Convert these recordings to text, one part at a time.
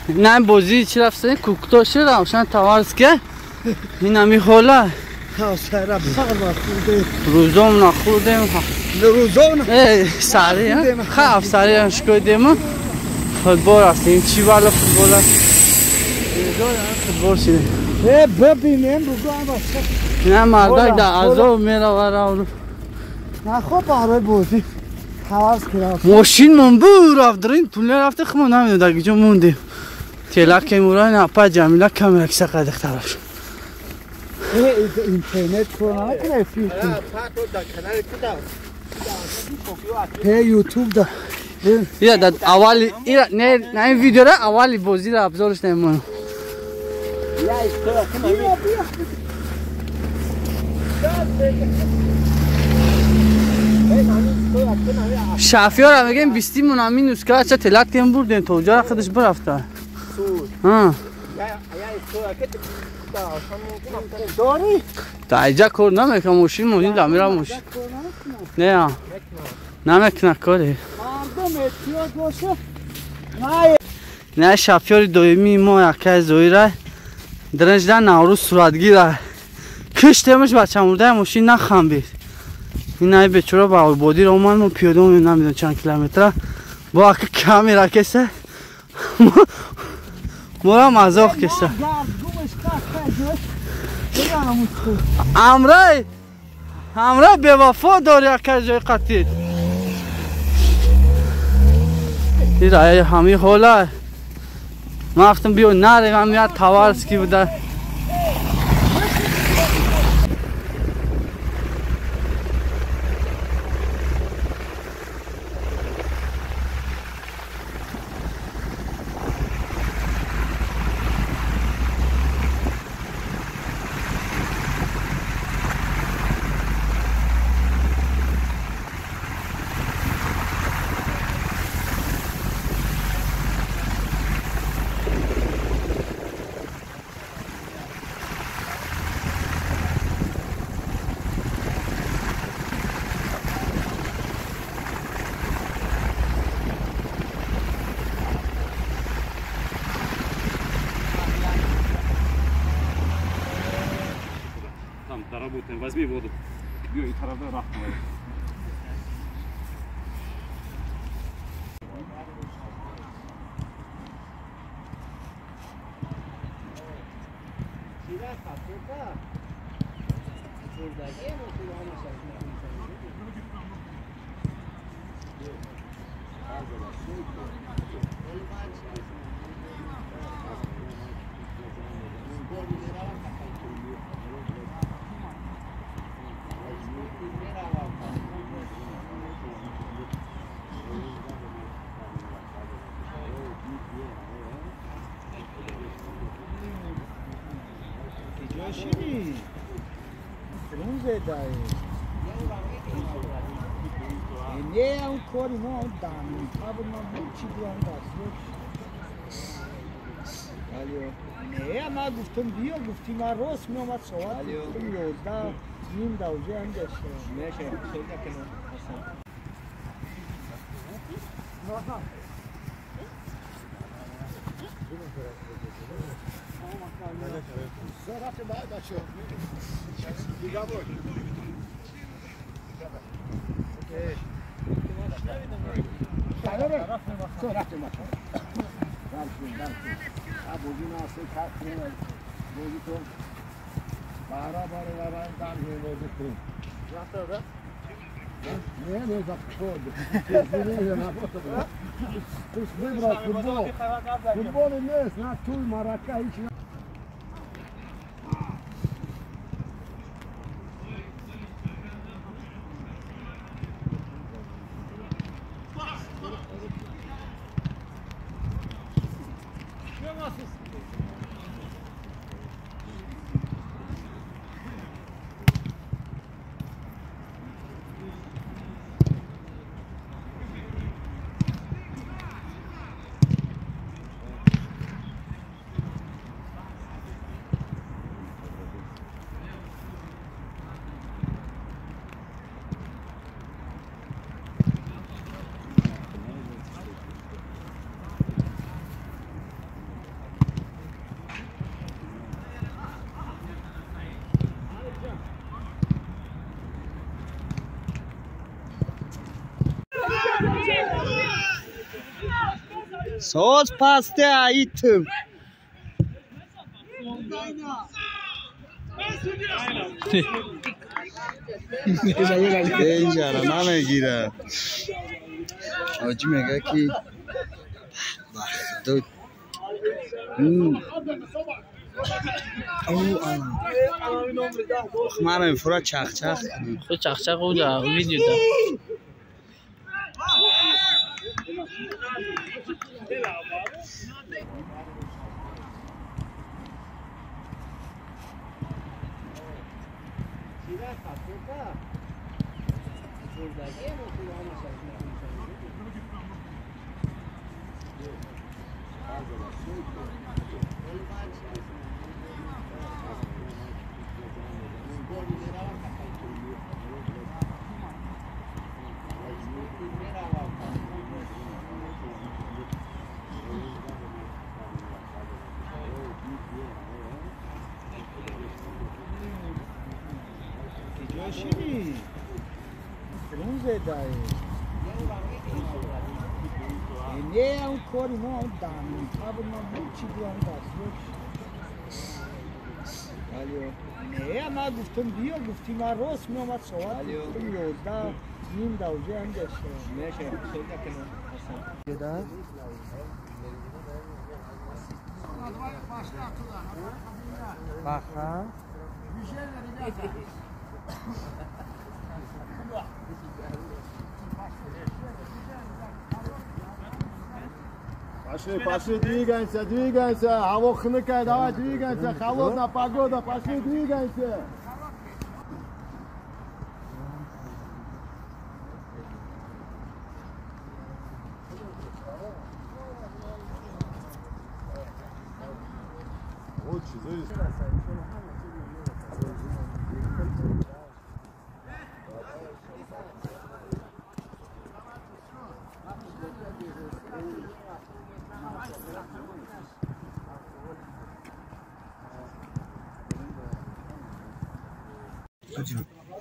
نه بازی چی رفته کوکتا شد روشن توارز که این همی حالا روزام نخوردیم روزام سریع خب سریع شکردیم فوتبال رفتیم چی بالا فوتبال فوتبال شده ببینیم نه مردک در عذاب میره. نه خب برای بازی ماشین من بود رفت درین تونل رفته خب ما نمیدونم در کجا موندیم تلک مورا نه پا جمیله کم یک سقه دخترش اینترنت کار نکنه فیلم یوتیوب ده یا در اولی نه نه این ویدیو را اولی بازی را ابزارش نمیمونه. شافیا را میگیم 20 مون همین نسکه چه تلک تیم بردیم تو اونجا خودش برفته. ها. تا اینجا کار نمیکنه ماشین ماشین دمیرم ماشین. نه نمیکنه کاری. نه شافیار دومی ما یکی زویره درنج در نوروز صورتگیره کشتمش بچه مرده ماشین نخم بید. این ای بیچاره با بادی رو من ما پیاده اومدیم نمیدونم چند کیلومتر با اگه کامرا کسه مرا مزاق کسه امرای امرای بی‌وفا داری اگه جای قطید این رای همی حالا ما گفتم بیا نریم هم یاد توارسکی بوده. Доработаем. Возьми воду. И Ne un cori no danno, ma bucci di andare. Ne, ma гуфтам биё, гуфти ма рост меомад соат 11 ним да уже андеш. Футбол нест, на туй марака ҳеч. Соз пасте аитм. Инҷара намегира. Ҳоҷӣ мега ки бахдод. Мана фура чах-чах. Худ чах-чах уда видео да. Не, он кори мо он дам. Або ма бучи дуам даст. Алло. Не, ма гуфтам биё, гуфти ма рост меомад соат 11 ним да уже ҳам гашта. Меша, сода кано. Да? Баха. Пошли, пошли, двигаемся, двигаемся. Ҳаво хныкает, давай двигаемся. Холодная погода, пошли, двигаемся. Вот чизы.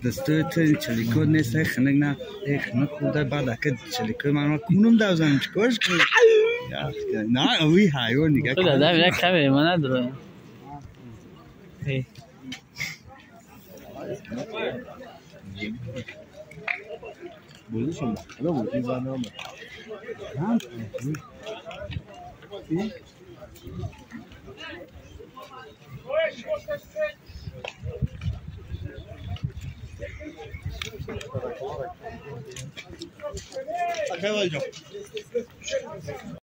Дастури ту чалико нест, хинак на, хинак хурда, баъд ака чалико ман кунум давзанам, чикорш кунам? На, уи ҳайвон нига. Худа дам як камера ма надорам. Бозишон, ана бозӣ барнома.